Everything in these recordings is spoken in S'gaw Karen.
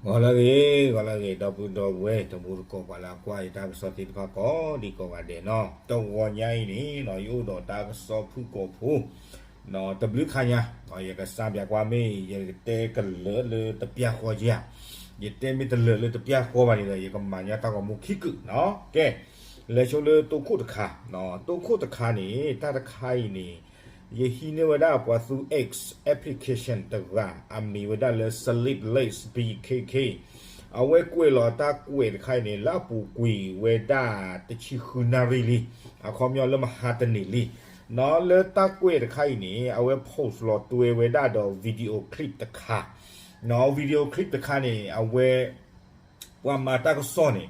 ဂီၤလၢအဂ့ၤ, ဂီၤလၢအဂ့ၤ ဒီပုၢ်ဒီဝဲၢ် တံၤသကိး ပှၤလၢအကွၢ်ယတၢ်ကစီၣ်သ့ၣ်တဖၣ်ကိးဒံကိးဂၤဒဲးနီၤ, တဂီၤညါအံၤန့ၣ် ယအိၣ်ဒီးတၢ်ကစီၣ်ဖုၣ်ကိာ်ဖိ တဘျုးခါညါ ယကစၢ်ပၠးကွၢ်မ့ၢ် ယကတဲကလၢာ်လၢတပျၢ်ဃီဧါ, ယတဲမ့ၢ်တလၢာ်လၢတပျၢ်ဃီဘၣ်န့ၣ်ဒီး ယကမၤညါတၢ်ဂီၤမူခံကုာ်နီၤ. ကဲ, လဲၤဆိလၢတိခိၣ်တခါ, တိခိၣ်တခါန့ၣ် တၢ်တခါအံၤန့ၣ် ယဟံးန့ၢ်ဝဲဒၣ်ပှၤသူ X application တဂၤ အမံၤဝဲဒၣ်လၢ Sleepless BKK, အဝဲကွဲးလီၤတၢ်ကွဲးတခါအံၤန့ၣ် လၢအပူၤကွံာ်ဝဲဒၣ်တဆံဃုနၣ်ရံၣ်လံ, အခီပညီလၢမဟါတနံၤလံ, လၢတၢ်ကွဲးတခါအံၤန့ၣ် အဝဲ post လီၤတွဲဝဲဒၣ်ဒီး video clip တခါ, နီၤ video clip တခါန့ၣ် အဝဲ ပှၤမၤတၢ်ကစီၣ်န့ၣ်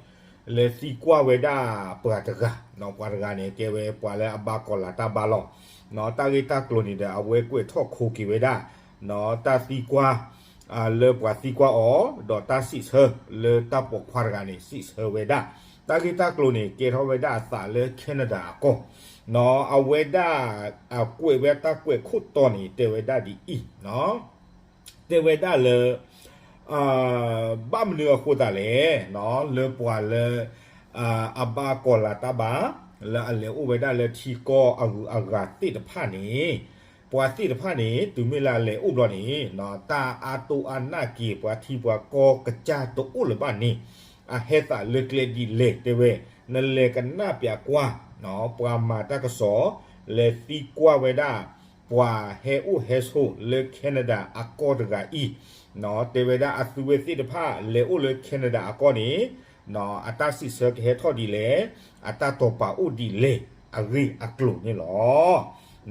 လဲၤသံကွၢ်ဝဲဒၣ်ပှၤတဂၤ, နီၤ ပှၤတဂၤန့ၣ် ကဲဝဲပှၤလၢအဘါကီၤလၤတၢ်ဘါလီၤ, နီၤ တၢ်ဂ့ၢ်တၢ်ကျိၤန့ၣ်ဒီး အဝဲကွဲးထီၣ်ခိးက့ၤဝဲဒၣ် နီၤ တၢ်သံကွၢ် လၢပှၤသံကွၢ်အီၤ ဒီးတၢ်စံးဆၢလၢတၢ်ပိာ်ခွါတဂၤန့ၣ် စံးဆၢဝဲဒၣ်, တၢ်ဂ့ၢ်တၢ်ကျိၤန့ၣ် ကဲထီၣ်ဝဲဒၣ်အသးလၢ Canada အကီၢ်, နီၤ အဝဲဒၣ် အကွဲးဝဲတၢ်ကွဲးခိၣ်တီန့ၣ် တဲဝဲဒၣ်ဒ်အံၤ, နီၤ တဲဝဲဒၣ်လၢ ဘၣ်မနုၤအဃိသတးလဲၣ်, နီၤ လၢပှၤလၢ အဘါကီၤလၤတၢ်ဘါ လၢအလဲၤအိၣ်ဝဲဒၣ်လၢထံကီၢ်အဂုၤအဂၤသ့ၣ်တဖၣ်န့ၣ်, ပှၤသ့ၣ်တဖၣ်န့ၣ် တုၤမ့ၢ်လၢအလဲၤအိၣ်ဘျီန့ၣ် နီၤ တၢ်အါတိၢ်အါနာ်က့ၤ ပှၤထံပှၤကီၢ်ကစၢ်တအိၣ်လၢၤဘၣ်န့ၣ် အဟဲသးလၢကျဲဒ်လဲၣ်တဲဝဲ, နလဲၤကနၣ်ပၠးကွၢ် နီၤ ပှၤမၤတၢ်ကစီၣ် လဲၤသံကွၢ်ဝဲဒၣ် ပှၤဟဲအိၣ်ဟဲဆိးလၢ Canada အကီၢ်တဂၤအံၤ, နီၤ တဲဝဲဒၣ်အသုဝဲသ့ၣ်တဖၣ်လဲၤအိၣ်လၢ Canada အကီၢ်န့ၣ် နီၤ အတၢ်စံးဆၢကဟဲထီၣ်ဒ်လဲၣ်, အတၢ်တိာ်ပာ်အိၣ်ဒ်လဲၣ် အဂ့ၢ်အကျိၤန့ၣ်လီၤ.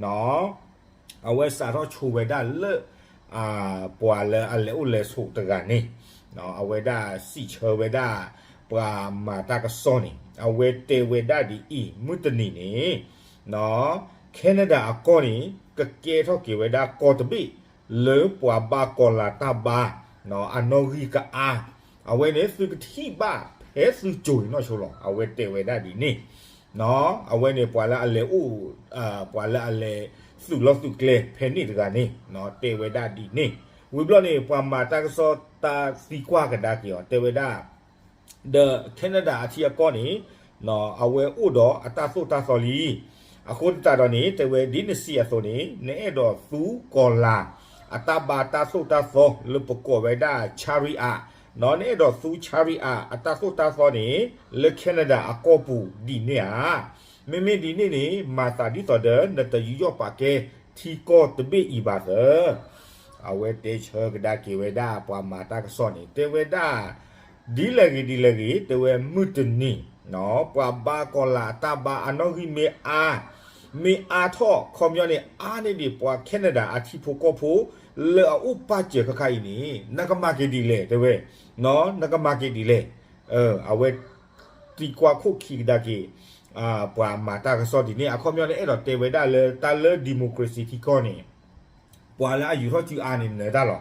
နီၤ အဝဲစးထီၣ်ဆိဝဲဒၣ်လၢ ပှၤလၢအလဲၤအိၣ်လဲၤဆိးတဂၤန့ၣ်, နီၤ အဝဲဒၣ်စံးဆၢဝဲဒၣ် ပှၤမၤတၢ်ကစီၣ်န့ၣ် အဝဲတဲဝဲဒၣ်ဒ်အံၤ, မုၢ်တနံၤန့ၣ် နီၤ Canada အကီၢ်န့ၣ် ကကဲထီၣ်က့ၤဝဲဒၣ်ကီၢ်တဘ့ၣ် လၢပှၤဘါကီၤလၤတၢ်ဘါ နီၤ အနီၣ်ဂံၢ်ကအါ, အဝဲန့ၣ်သုကထံၣ်ဘၣ်ဖဲသုစိၤအံၤနီၢ်ဆိလီၤ, အဝဲတဲဝဲဒၣ်ဒ်န့ၣ်, နီၤ အဝဲန့ၣ်ပှၤလၢအလဲၤအိၣ် ပှၤလၢအလဲၤသုးလီၢ်သုးကျဲဖဲန့ၣ်တဂၤန့ၣ် နီၤ တဲဝဲဒၣ်ဒ်န့ၣ်, ဝံၤဘျီန့ၣ် ပှၤမၤတၢ်ကစီၣ်တၢ်သံကွၢ်ကဒါက့ၤအီၤ တဲဝဲဒၣ် ဒီး Canada အထံအကီၢ်န့ၣ် နီၤ အဝဲအိၣ်ဒီးအတၢ်သိၣ်တၢ်သီလံ, အဃိသတးဒီးန့ၣ် တဲဝဲဒ်နစံးအသိးန့ၣ် နအဲၣ်ဒိးသူကီၤလၤ အတၢ်ဘါတၢ်သိၣ်တၢ်သီလၢပကိးဝဲဒၣ် Chariot, နီၤ နအဲၣ်ဒိးသူ Chariot အတၢ်သိၣ်တၢ်သီန့ၣ် လၢ Canada အကီၢ်ပူၤဒ်န့ၣ်ဧါ, မ့မ့ၢ်ဒ်န့ၣ်န့ၣ် မၤသးဒ်သိးဒီး နတယူးယီၣ်ပာ်ကဲထံကီၢ်တဘ့ၣ်အံၤဘၣ်သၢ အဝဲတဲဆၢကဒါက့ၤဝဲဒၣ်ပှၤမၤတၢ်ကစီၣ်န့ၣ် တဲဝဲဒၣ် ဒ်လဲၣ်ဂ့ၤဒ်လဲၣ်ဂ့ၤ တဲဝဲမုၢ်တနံၤ ပှၤဘါကီၤလၤအတၢ်ဘါအနီၣ်ဂံၢ်မ့ၢ်အါ မ့ၢ်အါထီၣ် ခီပညီန့ၣ် အါန့ၢ်ဒံးပှၤ Canada အထံဖိကီၢ်ဖိ လၢအအိၣ်ပာ်စၢၤခါခါအံၤန့ၣ် နကမၤက့ၤဒ်လဲၣ် တဲဝဲ, နကမၤက့ၤဒ်လဲၣ်, အဝဲ သံကွၢ်ခိၣ်ခံကဒါက့ၤ ပှၤမၤတၢ်ကစီၣ်ဒ်န့ၣ် အခီပညီန့ၣ် အဲၣ်ဒိးတဲဝဲဒၣ်လၢတၢ်လၢ democracy ထံကီၢ်န့ၣ် ပှၤလၢအယူးထီၣ်စုအါန့ၣ်နၢၤတၢ်လီ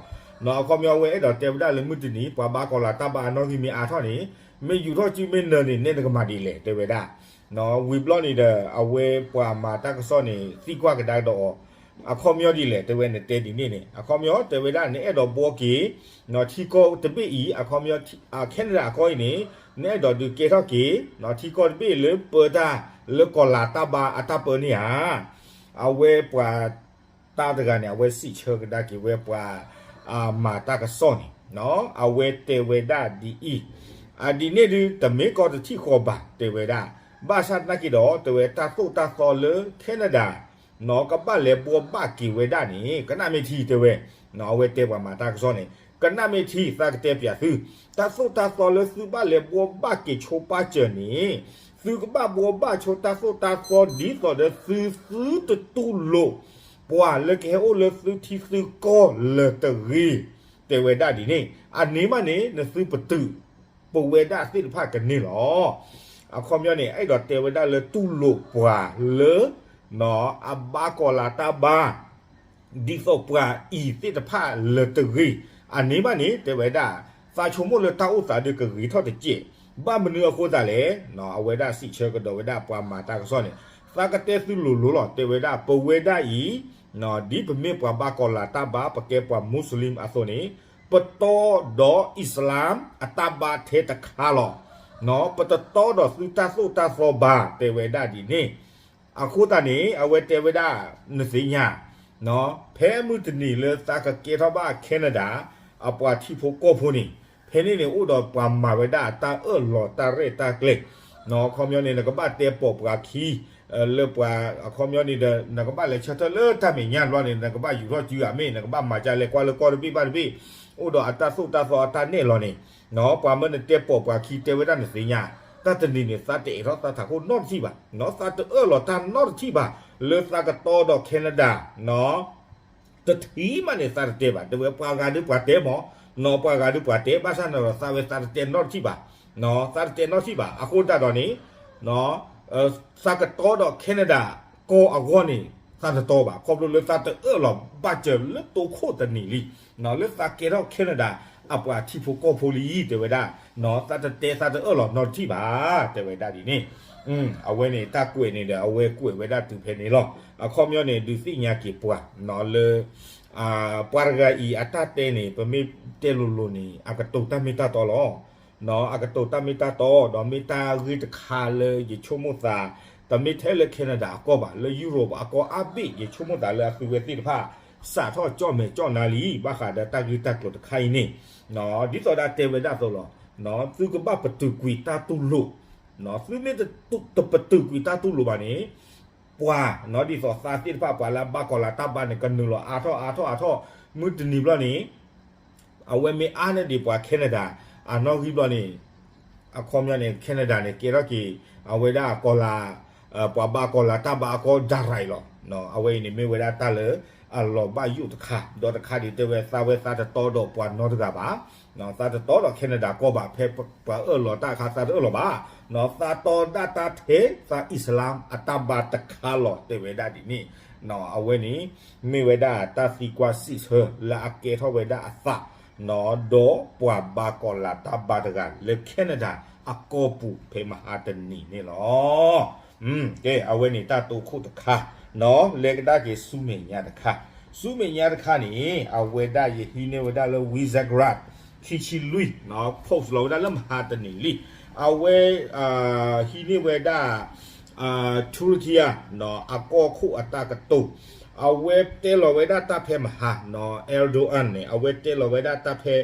ၤ. အခီပညီဝဲအဲၣ်ဒိးတဲဝဲဒၣ်လၢမုၢ်တနံၤ ပှၤဘါကီၤလၤတၢ်ဘါအနီၣ်ဂံၢ်မ့ၢ်အါထီၣ်န့ၣ် မ့ၢ်ယူးထီၣ်စုမ့ၢ်နၢၤန့ၣ် နဲနကမၤဒ်လဲၣ် တဲဝဲဒၣ်. ဝံၤဘျီန့ၣ်ဒီး အဝဲပှၤမၤတၢ်ကစီၣ်န့ၣ် သံကွၢ်ကဒါကဒီးအီၤ အခီပညီဒ်လဲၣ် တဲဝဲနတဲဒ်န့ၣ်န့ၣ် အခီပညီတဲဝဲဒၣ် နအဲၣ်ဒိးဘှီက့ၤ ထံကီၢ်တဘ့ၣ်အံၤ အခီပညီ Canada အကီၢ်အံၤန့ၣ် နအဲၣ်ဒိးဒုးကဲထီၣ်က့ၤ ထံကီၢ်တဘ့ၣ်လၢပၢတၢ်လၢကီၤလၤတၢ်ဘါအတၢ်ပၢန့ၣ်ဧါ. အဝဲပှၤတၢ်တဂၤန့ၣ် အဝဲစံးဆၢကဒါက့ၤဝဲပှၤ မၤတၢ်ကစီၣ်န့ၣ် အဝဲတဲဝဲဒၣ်ဒ်အံၤ, အဒ်န့ၣ်ဒုး တမ့ၢ်ကီၢ်တထံၣ်ဃီဘၣ် တဲဝဲဒၣ်. ဘၣ်ဆၣ်သနာ်က့ဒီး တဲဝဲတၢ်သိၣ်တၢ်သီလၢ Canada နီၢ်ကဘၣ်လဲၤဘှီဘၣ်က့ၤဝဲဒၣ်န့ၣ် ကနၣ်မ့ၢ်ထံ တဲဝဲ. အဝဲတဲပှၤမၤတၢ်ကစီၣ်န့ၣ် ကနၣ်မ့ၢ်ထံ သးကတဲပၠးသု, တၢ်သိၣ်တၢ်သီလၢသုဘၣ်လဲၤဘှီဘၣ်က့ၤဆိပာ်စၢၤန့ၣ် သုကဘၣ်ဘှီဘၣ်ဆိတၢ်သိၣ်တၢ်သီဒ်သိးဒီးသုသုတတူၢ်လိာ် ပှၤလၢကဟဲအိၣ်လၢသုထံသုကီၢ်လၢၤတဂ့ၤ တဲဝဲဒၣ်ဒ်န့ၣ်. အန့ၣ်မးန့ၣ် နသုပတုာ် ပဝဲဒၣ်သ့ၣ်တဖၣ်ကန့ၢ်လီၤ. အခီပညီန့ၣ် အဲၣ်ဒိးတဲဝဲဒၣ်လၢတူၢ်လိာ်ပှၤလၢ အဘါကီၤလၤတၢ်ဘါ ဒ်သိးပှၤအံၤသ့ၣ်တဖၣ်လၢၤတဂ့ၤ. အန့ၣ်မးန့ၣ် တဲဝဲဒၣ် သးဆိကမိၣ်လၢတၢ်အိၣ်သးဒုးကဂ့ၤထီၣ်တစဲး. ဘၣ်မနုၤအဃိသတးလဲၣ်. အဝဲဒၣ်စံးဆၢကဒီးဝဲဒၣ်ပှၤမၤတၢ်ကစီၣ်န့ၣ် သးကတဲသုလိၤလိၤလီၤ တဲဝဲဒၣ် ပဝဲဒၣ်အံၤ ဒ်ပမ့ၢ်ပှၤဘါကီၤလၤတၢ်ဘါ ပကဲပှၤ Muslim အသိးန့ၣ် ပတီဒီးအံၣ်စလၣ်အတၢ်ဘါထဲတခါလီၤ. ပတတီဒီးသုတၢ်သိၣ်တၢ်သီဘၣ် တဲဝဲဒၣ်ဒ်န့ၣ်. အဃိသတးန့ၣ် အဝဲတဲဝဲဒၣ် နသ့ၣ်ညါ ဖဲမုၢ်တနံၤလၢသးကကဲထီၣ်ဘၣ် Canada အပှၤထံဖိကီၢ်ဖိန့ၣ် ဖဲန့ၣ်န့ၣ် အိၣ်ဒီးပှၤမၤဝဲဒၣ်အတၢ်အၢၣ်လီၤတၢ်ရဲၣ်တၢ်ကျဲၤ အခီပညီန့ၣ် နကဘၣ်တဲပိာ်ပှၤခံ လၢပှၤ အခီပညီန့ၣ်ဒီး နကဘၣ်လဲၤဆၢထၢၣ်လၢတၢ်မဲာ်ညါတဘျီန့ၣ် နကဘၣ်ယူၤထီၣ်စုအမ့ၢ် နကဘၣ်မၤကလဲၤကွၢ်လၢကီၢ်တဘ့ၣ်ဘၣ်တဘ့ၣ် အိၣ်ဒီးအတၢ်သိၣ်တၢ်သီအတၢ်နဲၣ်လီၤန့ၣ် ပှၤမၢနတဲပိာ်ပှၤခံ တဲဝဲဒၣ်နသ့ၣ်ညါ တၢ်တနံၤန့ၣ် သးတအဲၣ်ထီၣ်သးထးခိၣ်နီတထံၣ်ဘၣ်, သးတအၢၣ်လီၤတၢ်နီတထံၣ်ဘၣ် လၢသးကတီဒီး Canada တထံၣ်မးန့ၣ် သးတတဲဘၣ်, တဲဝဲပှၤဂၤဒုးပှၤတဲမး, နီၢ်ပှၤဂၤဒုးပှၤတဲ ဘၣ်ဆၣ်န့ၣ်ဒီး သးဝဲသးတတဲနီတထံၣ်ဘၣ်, သးတတဲနီတထံၣ်ဘၣ်. အဃိသတးဒီးန့ၣ် သးကတီဒီး Canada ကီၢ်အဂီၢ်န့ၣ် သးတတီဘၣ်, ခီဖျိလၢသးတအၢၣ်လီၤဘၣ်စၢၤလၢတိခိၣ်တနံၤလံ, လၢသးကဲထီၣ် Canada အပှၤထံဖိကီၢ်ဖိလံ တဲဝဲဒၣ်, သးတတဲသးတအၢၣ်လီၤနီတထံၣ်ဘၣ် တဲဝဲဒၣ်ဒ်န့ၣ်. အဝဲန့ၣ်တၢ်ကွဲးန့ၣ်ဒီး အဝဲကွဲးဝဲဒၣ်တုၤဖဲန့ၣ်လီၤ. အခီပညီန့ၣ် ဒုးသ့ၣ်ညါက့ၤပှၤ လၢ ပှၤတဂၤအံၤအတၢ်တဲန့ၣ် ပမ့ၢ်တဲလိၤလိၤန့ၣ် အကတိၤတၢ်မ့ၢ်တၢ်တီလီၤ. အကတိၤတၢ်မ့ၢ်တၢ်တီ ဒီးမ့ၢ်တၢ်ဂ့ၢ်တခါလၢယဆိကမိၣ်သး, တမ့ၢ်ထဲလၢ Canada အကီၢ်ဘၣ်, လၢ Europe အကီၢ်အါဘ့ၣ် ယဆိကမိၣ်သးလၢအသုဝဲသ့ၣ်တဖၣ် စးထီၣ်ကၠီၣ်မဲာ်ကၠီၣ်နါလံ ဘၣ်ဃးဒီးတၢ်ဂ့ၢ်တၢ်ကျိၤတခါအံၤန့ၣ်, ဒ်သိးဒၣ်တဲဝဲဒၣ်အသိးလီၤ. သုကဘၣ်ပတုာ်ကွံာ်တၢ်တူၢ်လိာ်, သုမ့ၢ်တပတုာ်ကွံာ်တၢ်တူၢ်လိာ်ဘၣ်န့ၣ် ပှၤ ဒ်သိးသးသ့ၣ်တဖၣ် ပှၤလၢအဘၣ်ကီၤလၤတၢ်ဘါန့ၣ် ကနုာ်လီၤအါထီၣ်အါထီၣ်အါထီၣ်, မုၢ်တနံၤဘျီန့ၣ် အဝဲမ့ၢ်အါန့ၢ်ဒံးပှၤ Canada အနီၣ်ဂံၢ်ဘျီန့ၣ်, အခီပညီန့ၣ် Canada န့ၣ် ကဲထီၣ်က့ၤ အဝဲဒၣ်ကီၤလၤ, ပှၤဘၣ်ကီၤလၤတၢ်ဘါအကီၢ်ဒၣ်ရၤအံၤလီၤ. အဝဲအံၤန့ၣ်မ့ၢ်ဝဲဒၣ်တၢ်လၢအလီၤဘၣ်ယိၣ်တခါ, ဒီးတခါဒ်တဲဝဲ သးဝဲသးတတီဒီးပှၤနီတဂၤဘၣ်, သးတတီဒီး Canada ကီၢ်ဘၣ်, ဖဲပှၤအၢၣ်လီၤတၢ်အခါ သးတအၢၣ်လီၤဘၣ်, သးတီဒၣ်တၢ်ထဲသးအံၣ်စလၣ်အတၢ်ဘါတခါလီၤ တဲဝဲဒၣ်ဒ်န့ၣ်. အဝဲန့ၣ် မ့ၢ်ဝဲဒၣ်တၢ်သံကွၢ်စံးဆၢလၢအကဲထီၣ်ဝဲဒၣ်အသး, ဒီးပှၤဘၣ်ကီၤလၤတၢ်ဘါတဂၤလၢ Canada အကီၢ်ပူၤဖဲမဟါတနံၤန့ၣ်လီၤ. ကဲ အဝဲန့ၣ်တၢ်တိခိၣ်တခါ, လဲၤကဒါက့ၤဆူမဲာ်ညါတခါ, ဆူမဲာ်ညါတခါန့ၣ် အဝဲဒၣ်ယဟံးန့ၢ်ဝဲဒၣ်လၢ Visegrad ခံဆံလွံၢ် post လီၤဝဲဒၣ်လၢမဟါတနံၤလံ. အဝဲ ဟံးန့ၢ်ဝဲဒၣ် Turkey အကီၢ်ခိၣ်အတၢ်ကတိၤ, အဝဲတဲလီၤဝဲဒၣ်တၢ်ဖဲမဟါ, Erdogan န့ၣ် အဝဲတဲလီၤဝဲဒၣ်တၢ်ဖဲ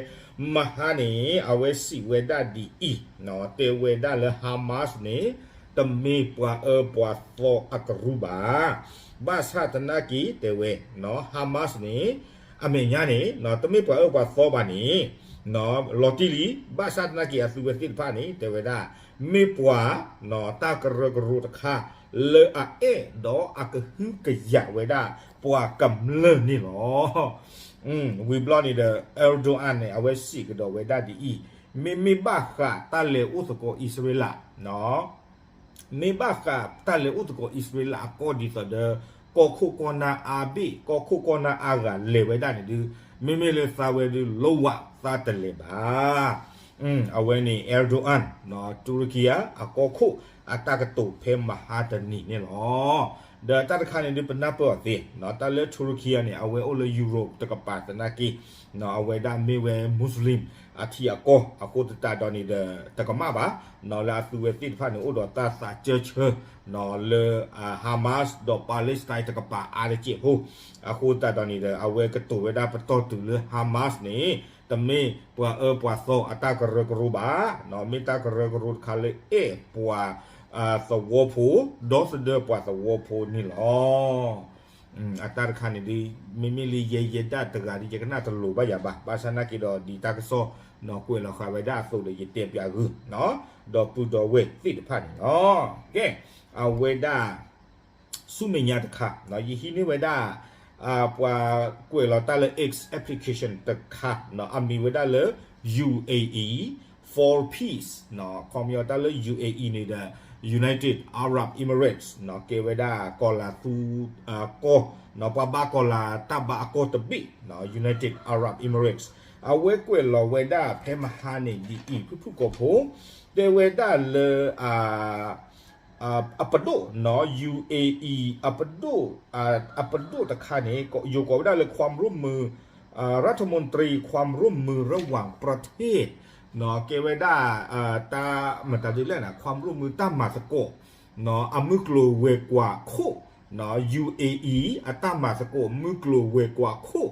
မဟါန့ၣ် အဝဲစံးဝဲဒၣ်ဒ်အံၤ, တဲဝဲဒၣ်လၢ Hamas န့ၣ် တမ့ၢ်ပှၤအၢပှၤသီအကရူၢ်ဘၣ်. ဘၣ်ဆၣ်သနာ်က့ တဲဝဲ Hamas န့ၣ် အမဲာ်ညါန့ၣ် တမ့ၢ်ပှၤအၢပှၤသီဘၣ်န့ၣ် လီၤတံၢ်လံ, ဘၣ်ဆၣ်သနာ်က့ အသုဝဲသ့ၣ်တဖၣ်န့ၣ် တဲဝဲဒၣ် မ့ၢ်ပှၤ တၢ်ကရၢကရိတခါ လၢအအဲၣ်ဒီးအကဟုကယာ်ဝဲဒၣ် ပှၤကမျၢၢ်န့ၣ်လီၤ. ဝံၤဘျီန့ၣ်ဒီး Erdogan န့ၣ် အဝဲစံးကဒီးဝဲဒၣ်ဒ်အံၤ, မ့မ့ၢ်ဘၣ်ဃးတၢ်လဲၤအိၣ်သကိးအံၣ်စရ့လး မ့ၢ်ဘၣ်ဃးတၢ်လဲၤအိၣ်သကိးအံၣ်စရ့လးအကီၢ်ဒ်သိးဒီး ကီၢ်ခိၣ်ကီၢ်နၢ်အါဘ့ၣ် ကီၢ်ခိၣ်ကီၢ်နၢ်အါဂၤလဲၤဝဲဒၣ်န့ၣ်ဒုး မ့မ့ၢ်လၢသးဝဲဒုး လီဝး သးတလဲၤဘၣ်. အဝဲန့ၣ် Erdogan, Turkey အကီၢ်ခိၣ်အတၢ်ကတိၤဖဲမဟါတနံၤန့ၣ်လီၤ. ဒီးတၢ်တခါန့ၣ်ဒုး ပနၢ်ပၢၢ်အီၤသ့, တၢ်လၢ Turkey န့ၣ် အဝဲအိၣ်လၢ Europe တကပၤသနာ်က့ အဝဲဒၣ်မ့ၢ်ဝဲ Muslim အထံအကီၢ် အဃိသတးဒီးန့ၣ်ဒီး တကမၣ်ဘၣ် လၢအသုဝဲသ့ၣ်တဖၣ်န့ၣ် အိၣ်ဒီးတၢ်သးကၢဆၢ လၢ Hamas ဒီး Palestine တကပၤအါတက့ၢ်ဖိ, အဃိသတးဒီးန့ၣ်ဒီး အဝဲကတိၤဝဲဒၣ်ပတီၢ်တုၤလၢ Hamas န့ၣ် တမ့ၢ်ပှၤအၢပှၤသီအတၢ်ကရၢကရိဘၣ်, မ့ၢ်တၢ်ကရၢကရိတခါလၢအဲၣ်ပှၤသဝီဖိ ဒီသဒၢပှၤသဝီဖိန့ၣ်လီၤ. အတၢ်တခါန့ၣ်ဒ် မ့မ့ၢ်လၢယဲယဲဒၣ်တဂၤဒ် ယကနၣ်တလိၤဘၣ်ယၤဘၣ်, ဘၣ်ဆၣ်သနာ်က့ဒီး ဒ်တၢ်ကစီၣ်ကွဲးလီၤဃာ်ဝဲဒၣ်အသိးဒီး ယတဲပၠးဂုာ် ဒီပုၢ်ဒီဝဲၢ်သ့ၣ်တဖၣ်န့ၣ်လီၤ. ကဲ အဝဲဒၣ် ဆူမဲာ်ညါတခါ ယဟံးန့ၢ်ဝဲဒၣ် ပှၤကွဲးလီၤတၢ်လၢ X application တခါ အမံၤဝဲဒၣ်လၢ UAE for Peace ခီပညီတၢ်လၢ UAE န့ၣ်ဒီး United Arab Emirates ကဲဝဲဒၣ်ကီၤလၤသူကီၢ် ပှၤဘါကီၤလၤတၢ်ဘါအကီၢ်တဘ့ၣ် United Arab Emirates အဝဲကွဲးလီၤဝဲဒၣ်ဖဲမဟါန့ၣ်ဒ်အံၤ ဖုၣ်ဖုၣ်ကိာ်ဖိ တဲဝဲဒၣ်လၢ အပဒိၣ် UAE အပဒိၣ် အပဒိၣ်တခါန့ၣ် ယိၤကိးဝဲဒၣ်လၢ ความร่วมมือ รัฐมนตรีความร่วมมือระหว่างประเทศ ကဲဝဲဒၣ် တၢ်မတၤဒ်လဲၣ်န့ၣ် ความร่วมมือ တၢ်မၤသကိး အမုၢ်ကျိၤဝဲၤကွာ်ခိၣ် ယူၣ်အ့ၣ်အံၣ် အတၢ်မၤသကိးမုၢ်ကျိၤဝဲၤကွာ်ခိၣ်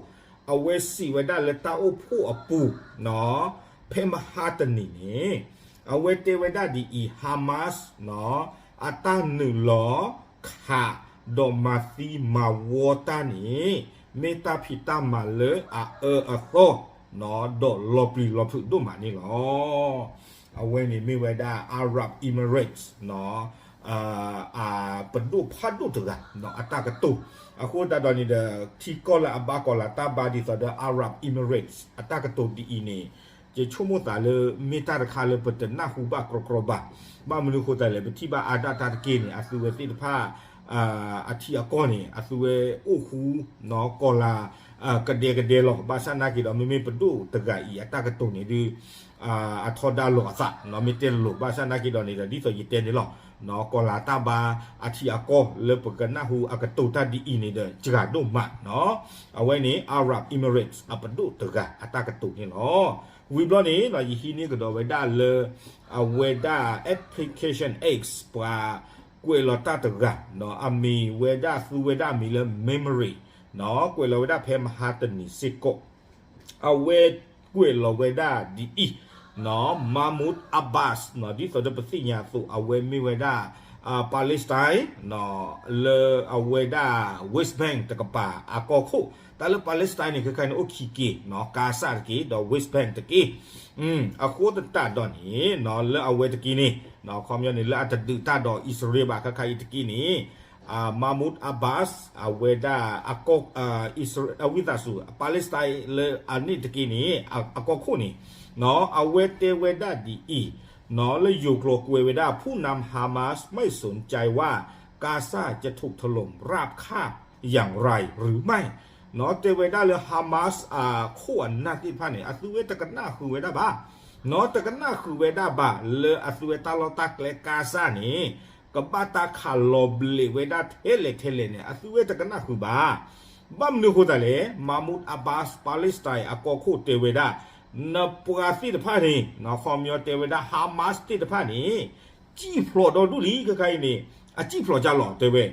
အဝဲစံးဝဲဒၣ်လၢတၢ်အိၣ်ဖှိၣ်အပူၤ ဖဲမဟါတနံၤန့ၣ် အဝဲတဲဝဲဒၣ်ဒ်အံၤ Hamas အတၢ်နုာ်လီၤခး ဒီးမၤသံမၤဝီတၢ်န့ၣ် မ့ၢ်တၢ်ဖံးတၢ်မၤလၢအအၢအသီ ဒီးလီၤပျံၤလီၤဖုးဒိၣ်မးန့ၣ်လီၤ. အဝဲန့ၣ်မ့ၢ်ဝဲဒၣ် Arab Emirates အပဒိၣ်ဖးဒိၣ်တဂၤ အတၢ်ကတိၤ အဃိသတးဒီးန့ၣ်ဒီး ထံကီၢ်လၢအဘၣ်ကီၤလၤတၢ်ဘါဒ်သိးဒီး Arab Emirates အတၢ်ကတိၤဒ်အံၤန့ၣ် ယဆိကမိၣ်သးလၢ မ့ၢ်တၢ်တခါလၢပတနၢ်ဟူဘၣ်ကြီကြီဘၣ်. ဘၣ်မနုၤအဃိသတးလဲၣ် ပထံၣ်ဘၣ်အါဒၣ်တၢ်တက့ၢ်န့ၣ် အသုဝဲသ့ၣ်တဖၣ် အထံအကီၢ်န့ၣ် အသုဝဲအိၣ်ဃူ ကီၤလၤ ကဒဲကဒဲလီၤ. ဘၣ်ဆၣ်နာ်က့ဒီး မ့မ့ၢ်ပဒိၣ်တဂၤအံၤ အတၢ်ကတိၤန့ၣ်ဒုး အထီဒါလိာ်အသး မ့ၢ်တဲလိၤလိၤ ဘၣ်ဆၣ်နာ်က့ဒီးန့ၣ်ဒီး ဒ်သိးယတဲန့ၣ်လီၤ. ကီၤလၤတၢ်ဘါအထံအကီၢ်လၢပကနၢ်ဟူအကတိၤတၢ်ဒ်အံၤန့ၣ်ဒီး စှၤဒိၣ်မးနီၤ. အဝဲန့ၣ် Arab Emirates အပဒိၣ်တဂၤအတၢ်ကတိၤန့ၣ်လီၤ. ဝံၤဘျီန့ၣ် ယဟံးန့ၢ်ကဒီးဝဲဒၣ်လၢ အဝဲဒၣ် application X ပှၤကွဲးလီၤတၢ်တဂၤ အမံၤဝဲဒၣ်သူဝဲဒၣ်အမံၤလၢ Memory ကွဲးလီၤဝဲဒၣ်ဖဲမဟါတနံၤစ့ၢ်ကီး အဝဲကွဲးလီၤဝဲဒၣ်ဒ်အံၤ Mahmoud Abbas ဒ်သိးဒီးပသ့ၣ်ညါအသိး အဝဲမ့ၢ်ဝဲဒၣ် Palestine လၢအဝဲဒၣ် West Bank တကပၤအကီၢ်ခိၣ် တၢ်လၢ Palestine န့ၣ် ခဲခါန့ၣ်အိၣ်ခံက့ၤ Gaza တက့ၢ် ဒီး West Bank တက့ၢ်. အဃိသတးဒီးန့ၣ် လၢအဝဲတက့ၢ်န့ၣ် ခီပညီန့ၣ် လၢအတဒုးတၢ်ဒီးအံၣ်စရ့လးဘၣ် ခဲခါအံၤတက့ၢ်န့ၣ် Mahmoud Abbas အဝဲဒၣ် အဝံသးစူၤ Palestine လၢအန့ၣ်တက့ၢ်န့ၣ် အကီၢ်ခိၣ်န့ၣ် အဝဲတဲဝဲဒၣ်ဒ်အံၤ လၢယိၤကျိာ်ကွဲးဝဲဒၣ် ผู้นำ Hamas ไม่สนใจว่า Gaza จะถูกถล่มราบคาบอย่างไรหรือไม่ တဲဝဲဒၣ်လၢ Hamas အခိၣ်အနၢ်သ့ၣ်တဖၣ်န့ၣ် အသုဝဲတကနၣ်ဃုာ်ဝဲဒၣ်ဘၣ် တကနၣ်ဃုာ်ဝဲဒၣ်ဘၣ် လၢအသုဝဲတၢ်လီၢ်တၢ်ကျဲ Gaza န့ၣ် ကဘၣ်တၢ်ခးလီၤဘျဲးဝဲဒၣ်ထဲလဲၣ်ထဲလဲၣ်န့ၣ် အသုဝဲတကနၣ်ဃုာ်ဘၣ်. ဘၣ်မနုၤအဃိသတးလဲၣ် Mahmoud Abbas Palestine အကီၢ်ခိၣ်တဲဝဲဒၣ် နပှၤသ့ၣ်တဖၣ်န့ၣ် ခီပညီတဲဝဲဒၣ် Hamas သ့ၣ်တဖၣ်န့ၣ် စံၣ်ဖျိးဒီဒူၣ်လံ ခဲခါအံၤန့ၣ် အစံၣ်ဖျိးကၢ်လီၤ တဲဝဲ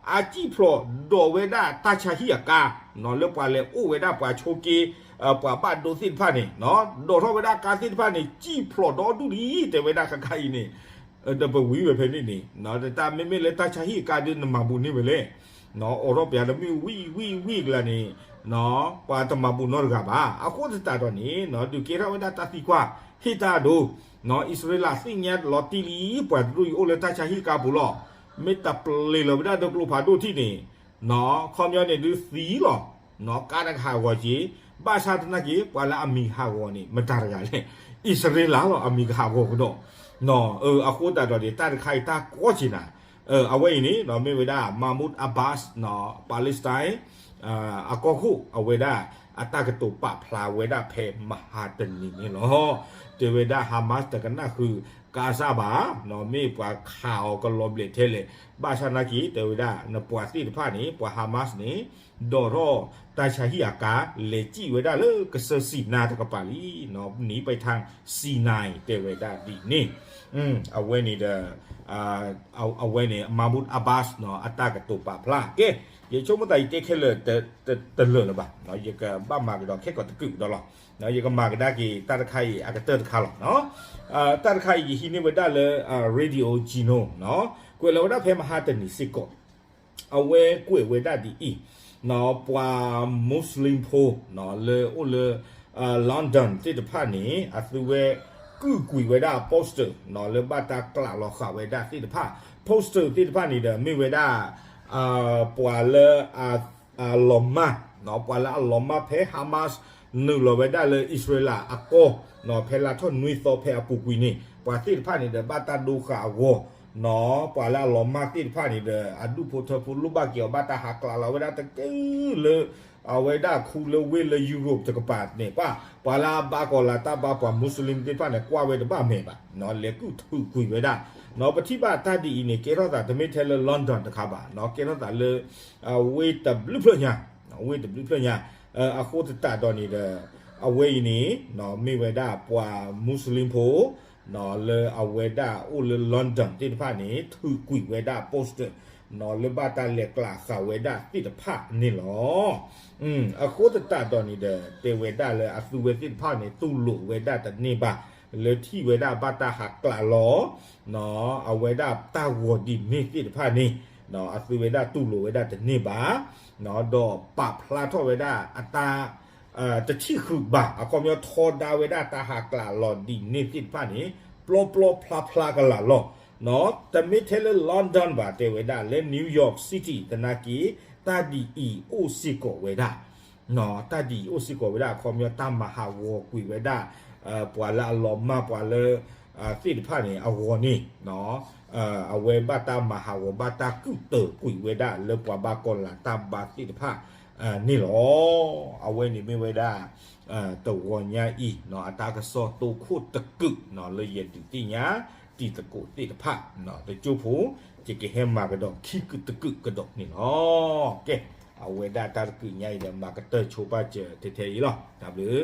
အစံၣ်ဖျိးဒိးဝဲဒၣ်တၢ်ဆါဟံၣ်အကါ လၢပှၤလဲၤအိၣ်ဝဲဒၣ်ပှၤဆိးက့ ပှၤဘၣ်ဒိသ့ၣ်တဖၣ်န့ၣ် ဒိးထီၣ်ဝဲဒၣ်ကါသ့ၣ်တဖၣ်န့ၣ် စံၣ်ဖျိးဒီဒူၣ်လံ တဲဝဲဒၣ်ခဲခါအံၤန့ၣ် ဒီးပဝံဝဲဖဲန့ၣ်န့ၣ် တၢ်မ့မ့ၢ်လၢတၢ်ဆါဟံၣ်အကါဒုးနမၤဘူးန့ၢ်ဝဲလဲၣ် အိးထီၣ်ပှၤတမ့ၢ်ဝံၣ်ဝံၣ်ဝံၣ်ကလါန့ၣ် ပှၤတမၤဘူးနီတဂၤဘၣ်. အဃိသတးဒီးန့ၣ် ဒုးကဲထီၣ်ဝဲဒၣ်တၢ်သံကွၢ် ဟ့ၣ်တၢ်အဒိ အံၣ်စရ့လးသ့ၣ်ညါလီၤတံၢ်လံ ပှၤတဒူၣ်အံၤအိၣ်လၢတၢ်ဆါဟံၣ်ကါပူၤလီၤ. မ့ၢ်တပျ့ၤလီၤဝဲဒၣ်ဒီးကျိဖးဒိၣ်ထံၣ်န့ၣ် ခီပညီန့ၣ်ဒုးသံလီၤ ကါတကဟးဂီၤက့ၤ ဘၣ်ဆၣ်သနာ်က့ ပှၤလၢအမံၤကဟးဂီၤန့ၣ် မတၤတဂၤလဲၣ် အံၣ်စရ့လးလီၤ အမံၤကဟးဂီၤကဒီး အဃိသတးဒီးန့ၣ် တၢ်တခါအံၤတၢ်ကီက့ၤနၤ အဝဲအံၤန့ၣ် မ့ၢ်ဝဲဒၣ် Mahmoud Abbas Palestine အကီၢ်ခိၣ် အဝဲဒၣ် အတၢ်ကတိၤပာ်ဖျါဝဲဒၣ်ဖဲမဟါတနံၤန့ၣ်လီၤ. တဲဝဲဒၣ် Hamas တကနၣ်ဃုာ် Gaza ဘၣ် မ့ၢ်ပှၤခးအီၤကလီၤဘျဲးထဲလဲၣ် ဘၣ်ဆၣ်သနာ်က့ တဲဝဲဒၣ် နပှၤသ့ၣ်တဖၣ်န့ၣ် ပှၤ Hamas န့ၣ် ဒိးထီၣ်တၢ်ဆါဟံၣ်အကါ လဲၤစံၣ်ဝဲဒၣ်လၢကစၢၢ်စံနါတကပၤလံ နံၤပထါ Sinai တဲဝဲဒၣ်ဒ်န့ၣ် အဝဲန့ၣ်ဒီး အဝဲန့ၣ် Mahmoud Abbas အတၢ်ကတိၤပာ်ဖျါ ကဲ ယဆိကမိၣ်သးယတဲခဲလၢာ်တလၢာ်လၢၤဘၣ် ယကဘၣ်မၤကဒီးခဲကိာ်တကုာ်ကဒီးလီၤ. ယကမၤကဒါက့ၤတၢ်တခါအံၤအကတၢၢ်တခါလီၤ. တၢ်တခါအံၤယဟံးန့ၢ်ဝဲဒၣ်လၢ Radio Geno ကွဲးလီၤဝဲဒၣ်ဖဲမဟါတနံၤစ့ၢ်ကီး အဝဲကွဲးဝဲဒၣ်ဒ်အံၤ ပှၤ Muslim ဖိ လၢအိၣ်လၢ London သ့ၣ်တဖၣ်န့ၣ် အသုဝဲကုၢ်ကွံာ်ဝဲဒၣ် poster လၢဘၣ်တၢ်ကျးလီၤဃာ်ဝဲဒၣ်သ့ၣ်တဖၣ် poster သ့ၣ်တဖၣ်န့ၣ်ဒီး မ့ၢ်ဝဲဒၣ် ပှၤလၢ အလီၤမၢ် ပှၤလၢအလီၤမၢ်ဖဲ Hamas နုာ်လီၤဝဲဒၣ်လၢအံၣ်စရ့လးအကီၢ် ဖဲလါထီၣ်နွံသီဖဲအပူၤကွံာ်န့ၣ် ပှၤသ့ၣ်တဖၣ်န့ၣ်ဒီး ဘၣ်တၢ်ဒိဃာ်အဂီၢ် ပှၤလၢအလီၤမၢ်သ့ၣ်တဖၣ်န့ၣ်ဒီး အဒူၣ်ဖိထၢဖိလိၣ်ဘၣ်က့ၤအီၤ ဘၣ်တၢ်ဟးကျးလီၤဝဲဒၣ်တက့ၢ်လၢ အဝဲဒၣ်ခူလၢဝ့ၢ်လၢ Europe တကပၤန့ၣ် ပှၤ ပှၤလၢအဘၣ်ကီၤလၤတၢ်ဘါပှၤ Muslim သ့ၣ်တဖၣ်န့ၣ် ကွၢ်ဝဲတဘၣ်မဲာ်ဘၣ် လဲၤကုၢ်ထုးကွံာ်ဝဲဒၣ် ပထံၣ်ဘၣ်တၢ်ဒ်အံၤန့ၣ် ကဲထီၣ်သးတမ့ၢ်ထဲလၢ London တခါဘၣ် ကဲထီၣ်သးလၢ ဝ့ၢ်တဘျုးဖျၢၣ်ညါ ဝ့ၢ်တဘျုးဖျၢၣ်ညါ အဃိသတးဒီးန့ၣ်ဒီး အဝဲအံၤန့ၣ် မ့ၢ်ဝဲဒၣ်ပှၤ Muslim ဖိ လၢအဝဲဒၣ်အိၣ်လၢ London သ့ၣ်တဖၣ်န့ၣ် ထုးကွံာ်ဝဲဒၣ် poster လၢဘၣ်တၢ်လဲၤကျးဃာ်ဝဲဒၣ်သ့ၣ်တဖၣ်န့ၣ်လီၤ. အဃိသတးဒီးန့ၣ်ဒီး တဲဝဲဒၣ်လၢအသုဝဲသ့ၣ်တဖၣ်န့ၣ် တူၢ်လိာ်ဝဲဒၣ်တန့ၢ်ဘၣ် လၢထံၣ်ဝဲဒၣ်ဘၣ်တၢ်ဟးကျးလီၤ အဝဲဒၣ်တၢ်ဂီၤဒ်န့ၣ်သ့ၣ်တဖၣ်န့ၣ် အသုဝဲဒၣ်တူၢ်လိာ်ဝဲဒၣ်တန့ၢ်ဘၣ် ဒီးပာ်ဖျါထီၣ်ဝဲဒၣ်အတၢ် တထံၣ်ဃုာ်ဘၣ် အခီပညီထီဒါဝဲဒၣ်တၢ်ဟးကျးလီၤဒ်န့ၣ်သ့ၣ်တဖၣ်န့ၣ် ပျီပျီဖျါဖျါကလာ်လီၤ. တမ့ၢ်ထဲလၢ London ဘၣ် တဲဝဲဒၣ်လၢ New York City သနာ်က့ တၢ်ဒ်အံၤအိၣ်စ့ၢ်ကီးဝဲဒၣ် တၢ်ဒ်အံၤအိၣ်စ့ၢ်ကီးဝဲဒၣ် အခီပညီတၢ်မၤဟးဂီၤကွံာ်ဝဲဒၣ် ပှၤလၢအလီၤမၢ်ပှၤလၢ သ့ၣ်တဖၣ်န့ၣ် အဂီၢ်န့ၣ် အဝဲဘၣ်တၢ်မၤဟးဂီၤ ဘၣ်တၢ်ကုၢ်တၢၤကွံာ်ဝဲဒၣ်လၢပှၤဘၣ်ကီၤလၤတၢ်ဘါသ့ၣ်တဖၣ်န့ၣ်လီၤ. အဝဲန့ၣ်မ့ၢ်ဝဲဒၣ် တဂီၤညါအံၤ အတၢ်ကစီၣ်တိခိၣ်တကုာ် လၢယဒုးသ့ၣ်ညါ တံၤသကိးသ့ၣ်တဖၣ် တကၠိဖိ ယကဟဲမၤကဒီးခံကုာ်တကုာ်ကဒီးန့ၣ်လီၤ. ကဲ အဝဲဒၣ်တၢ်တကုာ်ညါအံၤဒီး မၤကတၢၢ်ဆိပာ်စၢၤထဲထဲအံၤလီၤ. တၢ်ဘျုး